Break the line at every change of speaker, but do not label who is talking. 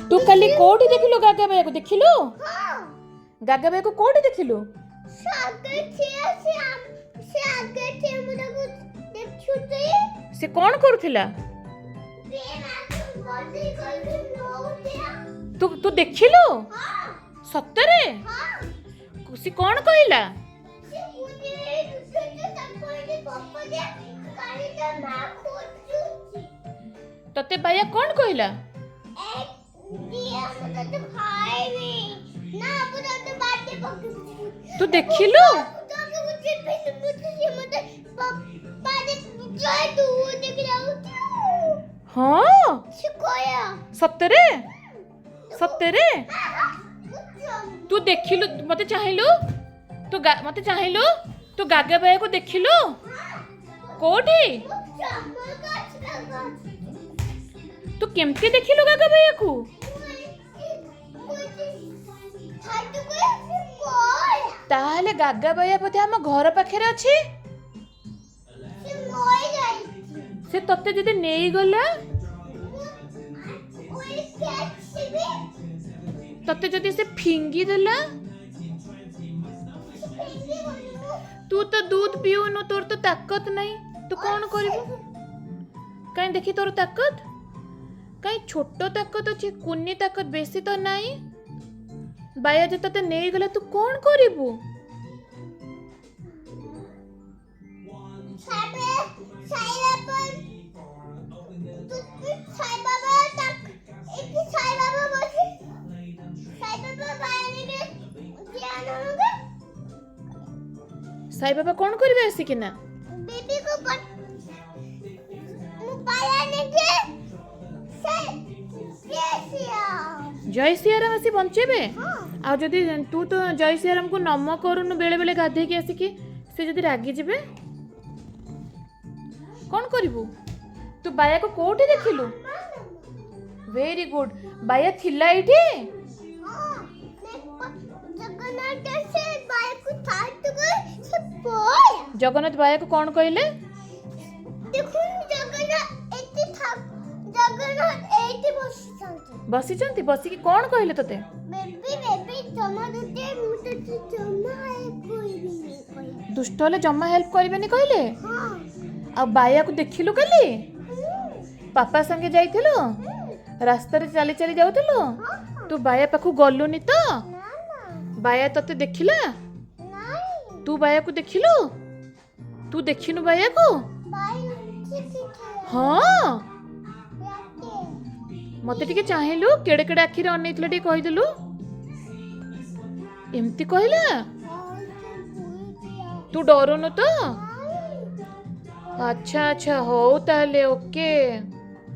ତୁ କାଲି କୋଉଠି ଦେଖିଲୁ ଗାଗା ଭାଇକୁ? ଦେଖିଲୁ ଗାଗା ଭାଇକୁ? କୋଉଠି ଦେଖିଲୁ? ସେ କଣ କରୁଥିଲା? ତୁ ତୁ ଦେଖିଲୁ ସତରେ? ସେ କଣ କହିଲା? ତତେ ବାୟା କଣ କହିଲା? ତୁ ଦେଖିଲୁ? ହଁ, ସତରେ? ସତରେ ତୁ ଦେଖିଲୁ? ମତେ ଚାହିଁଲୁ ତୁ, ମତେ ଚାହିଁଲୁ ତୁ? ଗାଗା ବାୟାକୁ ଦେଖିଲୁ କୋଉଠି? ତୁ କେମିତି ଦେଖିଲୁ ଗାଗା ବାୟାକୁ? ତାହେଲେ ଗାଗା ବାୟା ବୋଧେ ଆମ ଘର ପାଖରେ ଅଛି। ସେ ତତେ ଯଦି ନେଇଗଲା, ତତେ ଯଦି ସେ ଫିଙ୍ଗି ଦେଲା? ତୁ ତ ଦୁଧ ପିଉନୁ, ତୋର ତ ତାକତ ନାହିଁ, ତୁ କଣ କରିବୁ? କାଇଁ ଦେଖି ତୋର ତାକତ କାଇଁ? ଛୋଟ ତାକତ ଅଛି, କୁନି ତାକତ, ବେଶୀ ତ ନାହିଁ। ବାୟା ଯଦି ତତେ ନେଇଗଲା, ତୁ କଣ କରିବୁ? ସାଇ ବାବା କଣ କରିବେ ଆସିକିନା? ଜୟ ସିଆରାମ ଆସି ବଞ୍ଚେଇବେ। ଆଉ ଯଦି ତୁ ତ ଜୟ ସିଆରାମକୁ ନମ କରୁନୁ ବେଳେ ବେଳେ ଗାଧେଇକି ଆସିକି, ସେ ଯଦି ରାଗିଯିବେ କଣ କରିବୁ? ତୁ ବାୟାକୁ କୋଉଠି ଦେଖିଲୁ? Very good. ବାୟା ଥିଲା ଏଇଠି? ଜଗନ୍ନାଥ ବାୟାକୁ କଣ କହିଲେ? ବସିଛନ୍ତି, ବସିକି କଣ କହିଲେ ତତେ? ଦୁଷ୍ଟ ହେଲେ ଜମା ହେଲ୍ପ କରିବେନି କହିଲେ? ଆଉ ବାୟାକୁ ଦେଖିଲୁ କାଲି? ପାପା ସାଙ୍ଗେ ଯାଇଥିଲୁ? ରାସ୍ତାରେ ଚାଲି ଚାଲି ଯାଉଥିଲୁ? ତୁ ବାୟା ପାଖକୁ ଗଲୁନି ତ? ବାୟା ତତେ ଦେଖିଲା? ତୁ ବାୟାକୁ ଦେଖିଲୁ? ତୁ ଦେଖିନୁ ବାୟାକୁ? ହଁ, ମତେ ଟିକେ ଚାହିଁଲୁ, କେଡ଼େ କେଡ଼େ ଆଖିରେ ଅନେଇଥିଲା ଟିକେ କହିଦେଲୁ। ଏମିତି କହିଲା? ତୁ ଡରୁନୁ ତ? ଆଚ୍ଛା ଆଚ୍ଛା, ହଉ ତାହେଲେ, ଓକେ।